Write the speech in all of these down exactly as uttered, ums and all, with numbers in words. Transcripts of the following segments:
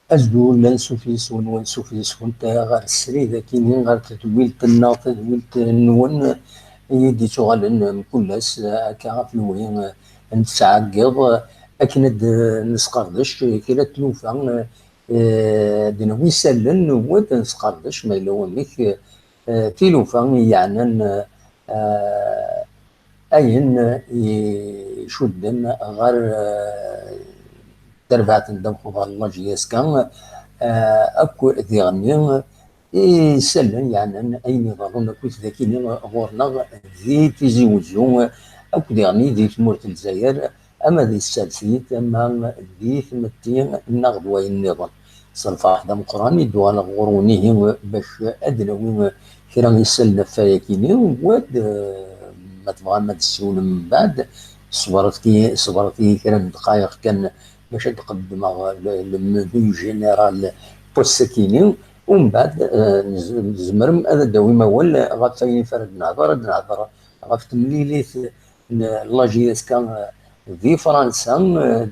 Azul, ansuf yes-wen, wansuf yes-went ɣer srid akini, ɣer tedwilt-nneɣ, tadwilt-nwen i d-ittuɣalen mkul ass, akka ɣef lwi n tesɛa n yiḍ, akken ad nesqerdec kra n tlufa, eh, ad d-nawi isallen, u ad nesqerdec ma yella wamek, eh, tilufa i yeɛnan, eh, ayen icudden ɣer, eh, terbaɛt n ddabex ɣer la J S K, eh, akk diɣenni isallen yeɛnan ayen iḍerrun akkit d akini ɣur-neɣ di Tizi Wezzu, akk diɣenni di tmurt n Lezzayer, ama di tsertit, ama di tmetti, neɣ d wayen nniḍen. S lferḥ d ameqqran i d-uɣaleɣ ɣur-wen ihi bac ad d-nawi kra n yisallen ɣef wayakini, u ad, eh, ma tebɣam ad d-tessiwlem mbeɛd, ṣebret-iyi, ṣebret-iyi kra n ddqayeq kan bac ad d-qeddmeɣ le, le menu général n wass-akini, u mbeɛd, eh, nez-, tzemrem ad d-tawim awal ɣef wayen ɣef ara d-nehder, ad d-nehder ɣef temlilit n la J S K di Fransa,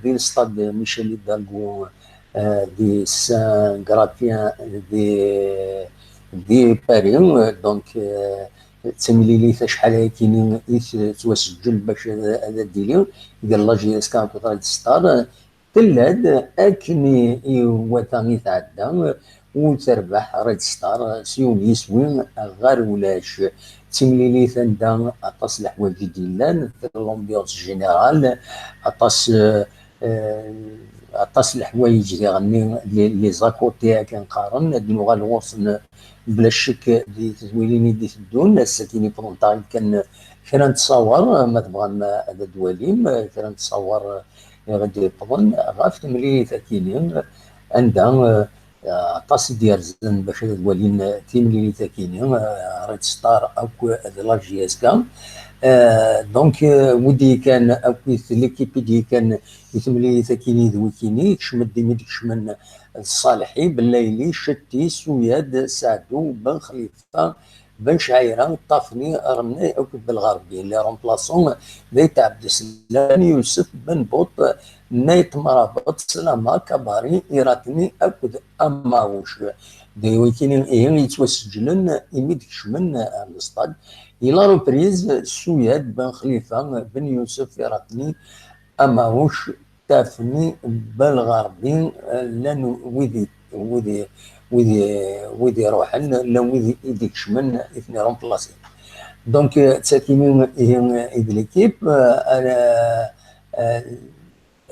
di l'stade Michel Hidalgo, eh, di Saint-Gratien di, di Paris. Donc, eh, d timlilit acḥal ayakini i tettwaseǧǧel bac ad, ad d-tili gar la J S K akked Red Star. Tella-d akken i, i wata i tɛedda, u terbeḥ Red Star s yiwen yiswi ɣer ulac. D timlilit anda aṭas n leḥwayeǧ i d-yellan, l'ambiance générale, aṭas, eh, eh, aṭas n leḥwayeǧ diɣenni, les, les à côté akken qqaren, ad d-nuɣal ɣur-sen bla ccek di tedwilin i d-iteddun. Ass-agi i wwḍent-aɣ-d kan kra n tsawer, ma tebɣam ad d-twalim kra n tsawer i ɣ-d-yewwḍen ɣef temlilit-akini, anda, eh, aṭas i d-yerzan bac ad walin timlilit-akini, eh, Red Star akk d la J S K. Eh, donc, eh, wid d-yekkan akkit l'équipe i d-yekkan i temlilit-akini d wikini, kecmen-d imi d-kecmen Ṣaleḥi, Bellayli, Cetti, Suyad, Saɛdu, Ben Xlifa, Ben Cɛayra, Ṭafni, Rennay akked Belɣerbi. Les remplaçants, Dayt Ɛebdeslam, Yusef, Ben Buṭ, Nayt Mrabeṭ, Slama, Kabari, Iratni akked Amawuc. D wikini ihi yettwaseǧlen imi d-kecmen ar l'stade. I la reprise, Suyad, Ben Xlifa, Ben Yusef, Iratni, Amawuc, Ṭafni, Belɣerbi, eh, llan wid i, wid i, wid i, wid iruḥen, llan wid i d-ikecmen, i ten-iremplasin. Donc, eh, d takini ihi, eh, i d l'équipe, eh, ara, eh,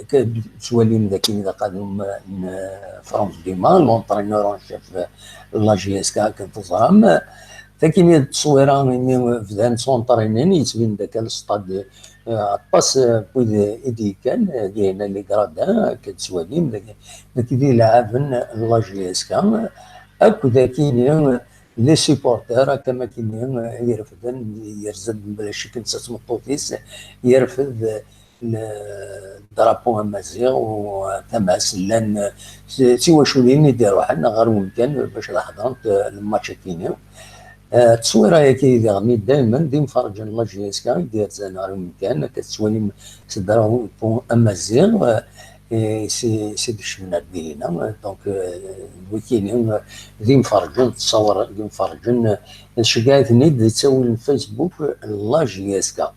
akka tettwalim d akin d aqadum n, eh, Franck Dumas, l'entraîneur en chef n la J S K, akken teẓram. Takini d tteswira imi bdan ttwanṭrinen, yettbin-d akka l'stade, eh, aṭas, eh, n wid i d-yekkan, eh, dihin les gradins, akka tettwalim, dagi, dagi d ileɛɛaben n la J S K, akked akini les supporters, akka am akini, eh, irefden, yerzan mebla ccek netta d tmeṭṭut-is, yerfed, eh, le drapeau amaziɣ u tama-s llan, eh, d tiwaculin i d-iruḥen ɣer wemkan bac ad ḥeḍrent, eh, le match-akini. Eh, tteswira-yagi diɣen daymen d imferrǧen n la J S K i d-yerzan ɣer wemkan, akka tettwalim s drapeau amaziɣ, eh, si, si d-kecmen ar dihina. Donc, eh, wikini, eh, d imferrǧen, ttṣawer d imferrǧen, eh, tceggeɛ-iten-id di ttawil n Facebook, eh, la J S K.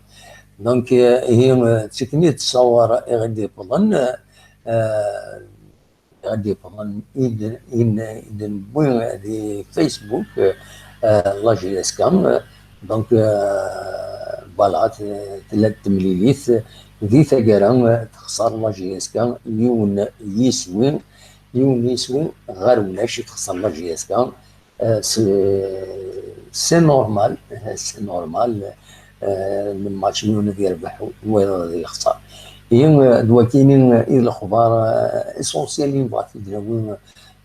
Donc, eh, ihi, eh, d tikni d ttṣawer i ɣ-d-yewwḍen, eh, i ɣ-d-yewwḍen i d, i n-, i d-newwi di Facebook, eh, la J S K. Donc, eh, voilà, t-, tella-d temlilit di taggara, eh, texṣer la J S K yiwen yiswi, yiwen yiswi ɣer ulac i texṣer la J S K. Euh, c'est, c'est normal, c'est normal. Euh, le match, yiwen ad yerbeḥ, wayeḍ ad yexṣer. Ihi, euh, d wakini, euh, i d lexbar, euh, essentiel i nebɣa ad t-id-nawi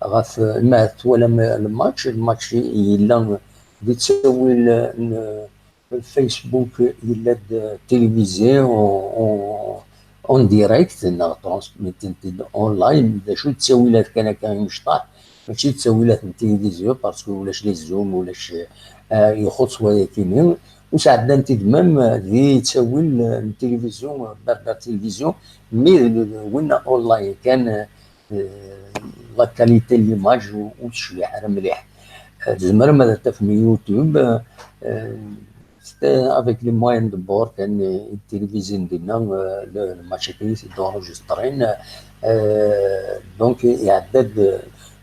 ɣef, euh, ma twalam, euh, le match, le match yella di ttawil, euh, n, euh, Facebook, yella-d, euh, télévisé en, en, en direct, neɣ transmettent-d online, d acu d ttawilat kan akka imecṭaḥ, mačči d ttawilat n télévision, parce que ulac les Zoom, ulac, euh, ixuṣṣ wayakini, u sɛeddan-t-id même, euh, di ttawil, euh, n télévision, euh, Berbère Télévision, mais d, d, winna online kan, euh, la qualité n l'image ur tecbiḥ ara mliḥ. Tzemrem ad tafem YouTube, avec les moyens de bord, tilivizyin dinna, le match-agi i t-id-enregistrin. Donc iɛedda-d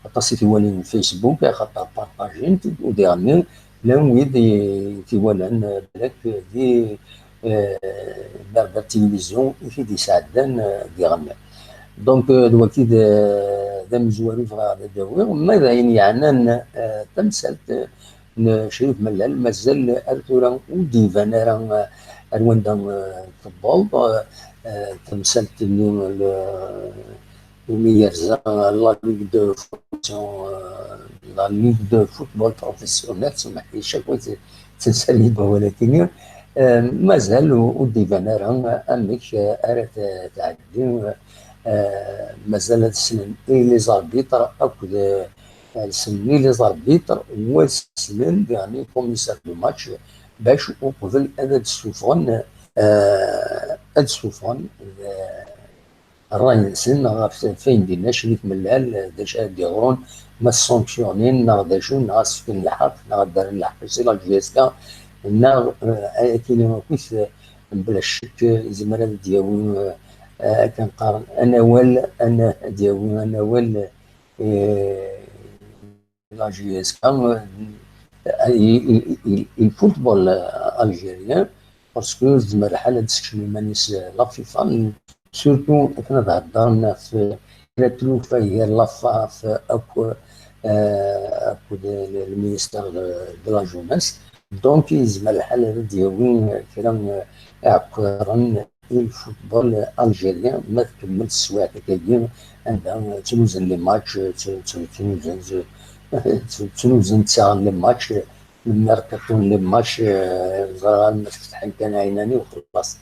aṭas i t-iwalin Facebook, axaṭer partajin-t, u diɣenni llan wid i t-iwalan, balak, di berda tilivizyu i t-id-isɛeddan diɣenni. Donc d wagi d amezwaru bɣiɣ ad d-awiɣ. Ma d ayen yeɛnan tamsalt n Crif Mellal, mazal ar tura ur d-iban ara ar wanda tewweḍ tamsalt-nni imi yerza la Ligue de Formation, la Ligue de Football Professionnel, semmeḥ-iyi, cakwa ttensali-d wawal-agi-nni. Mazal ur d-iban ara amek ara tɛeddi. Mazal ad slen i les arbitres akked ad slen i les arbitres, wa slen diɣen i commissaire de match, bac uqbel ad d-ssufɣen, ad d-ssufɣen ṛṛay-nsen ɣef wayen d-yenna Crif Mellal, d acu ara d-yeḍrun, ma ssanksyunin neɣ d acu, neɣ ad s-fken lḥeqq, neɣ ad d-rren lḥeqq-is i la J S K, neɣ, eh, ayakini akkit, eh, bla ccek, eh, yezmer ad d-yawi, eh, akken qqaren, anawal, ana-, ad d-yawi anawal, eh, la J S K, eh, i, i, i, i le football, eh, algérien, parce que yezmer lḥal ad d-sekcem iman-is, eh, la FIFA, surtout akken ad heddren ɣef kra tlufa gar la FAF akk, eh, akked le, le ministère de, de la jeunesse. Donc yezmer lḥal ad d-yawi kra, eh, iɛekkaren i le football algérien ma tkemmel teswiɛt akkagi anda ttnuzen les matchs, tt-, tt-, ttnuzen, tt-, ttnuzen ttaɣen les matchs, lemmer kaṭun les matchs, eh, ẓriɣ alma tfetḥen kan ɛinani u xellaṣ.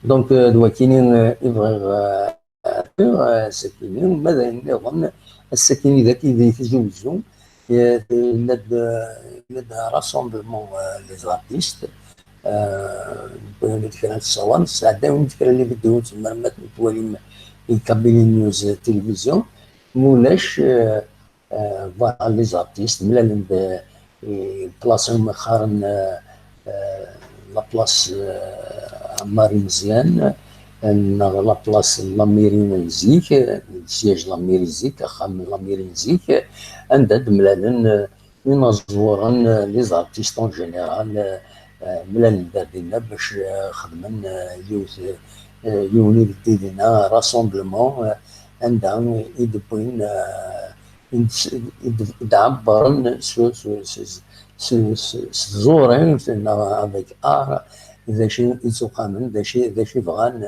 Donc, eh, d wakini, eh, i bɣiɣ, eh, eh, sakini, ma d ayen nniḍen, ass-akini d akid i Tizi Wezzu, eh, yella-d, yella-d rassemblement, eh, les artistes, eh, wwin-d kra n ṣṣawar, sɛeddayen-d kra n les vidéos, tzemrem ad ten-twalim i Kabylie News, eh, télévision, ma ulac, eh, eh, voilà, les artistes, mlalen-d, eh, place umi qqaren, eh, eh, la place, eh, Ammar Imeẓyan, eh, neɣ la place n la mairie n zik, eh, siège la mairie n zik, axxam n la mairie n zik, eh, anda d-mlalen, eh, inaẓuren, eh, les artistes en général, eh, eh, mlalen-d ar dinna bac, eh, xedmen, eh, yiwet, eh, yiwen ibeddi dinna, rassemblement, eh, anda i d-wwin, eh, i d-, i d-, i d-ɛebbren s, s, s tẓuri neɣ avec art, d acu i ttxemmimen, d acu, d acu i bɣan,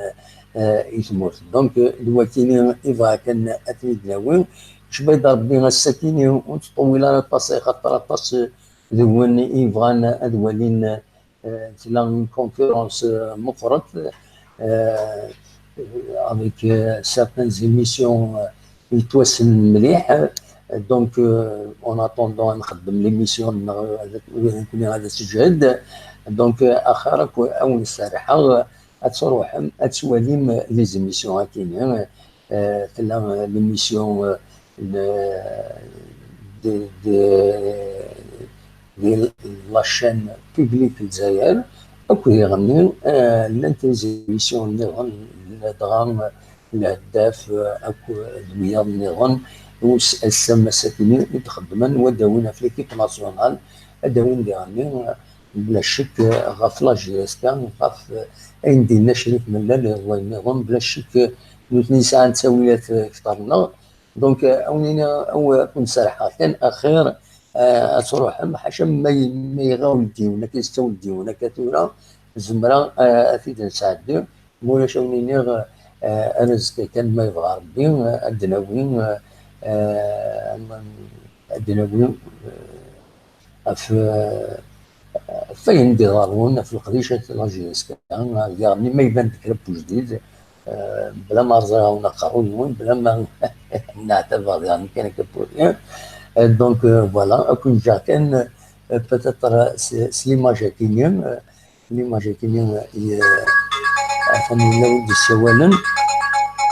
eh, i tmurt. Donc, eh, d wakini i bɣa kan ad ten-id-nawi. Cbayda Rebbi ass-akini ur nettṭewwil ara aṭas, axaṭer aṭas, eh, deg-wen i yebɣan ad walin, eh, tella une concurrence, eh, meqqret, eh, avec, eh, certaines émissions, eh, yettwassnen mliḥ. Donc, eh, en attendant ad nxeddem l'émission-nneɣ, ad, ad, ad teǧhed. Donc, eh, axir akk ad wen-serrḥeɣ ad truḥem ad twalim les émissions akini. Eh, tella, eh, l'émission, eh, n-, de, de, de la chaîne publique Lezzayer, akked iɣenni, eh, llant les émissions nniḍen, ladɣa, eh, Lheddaf, eh, akked wiyaḍ nniḍen, us-, ass-a, ass-akini i d-xeddmen, wa d-awin ɣef l'équipe nationale, ad d-awin diɣenni, eh, bla ccek, eh, ɣef la J S K, ɣef, eh, ayen d-yenna Crif Mellal, d wayen nniḍen, bla ccek, eh, nutni sɛan ttawilat, eh, kter-nneɣ. Donc, eh, ad wen-iniɣ, aw-, ad ken-serrḥeɣ kan axir, eh, ad truḥem, ḥaca ma y-, ma iɣawel-d yiwen, akka yessawel-d yiwen, akka tura, zemreɣ, eh, ad t-id-nesɛeddi, ma ulac ad wen-iniɣ, eh, ar azekka kan ma yebɣa Rebbi, eh, ad d-nawi, eh, eh, ad d-nawi, eh, ɣef, eh, ɣef wayen d-iḍerrun, ɣef leqdicat n la J S K, diɣen ma iban-d kra n wejdid, eh, bla ma rẓiɣ-awen aqerru-nwen, bla ma neɛtabeɣ diɣen kan akka n waya. Eh, donc, eh, voilà, ad ken-ǧǧeɣ kan, eh, peut-être, eh, s, s l'image-agi-nni, eh, l'image-agi-nni, eh, atan yella wid d-yessawalen.